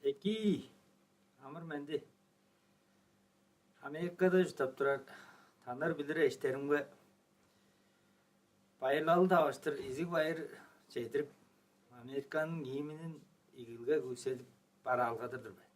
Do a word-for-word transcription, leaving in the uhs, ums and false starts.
Эки, амыр-менди. Америкада чурттап турар танар билир эштеримге байырлалы таваштыр изиг байыр чедирип, Американың гимнин игилге күүседип бараалгадыр-дыр мен.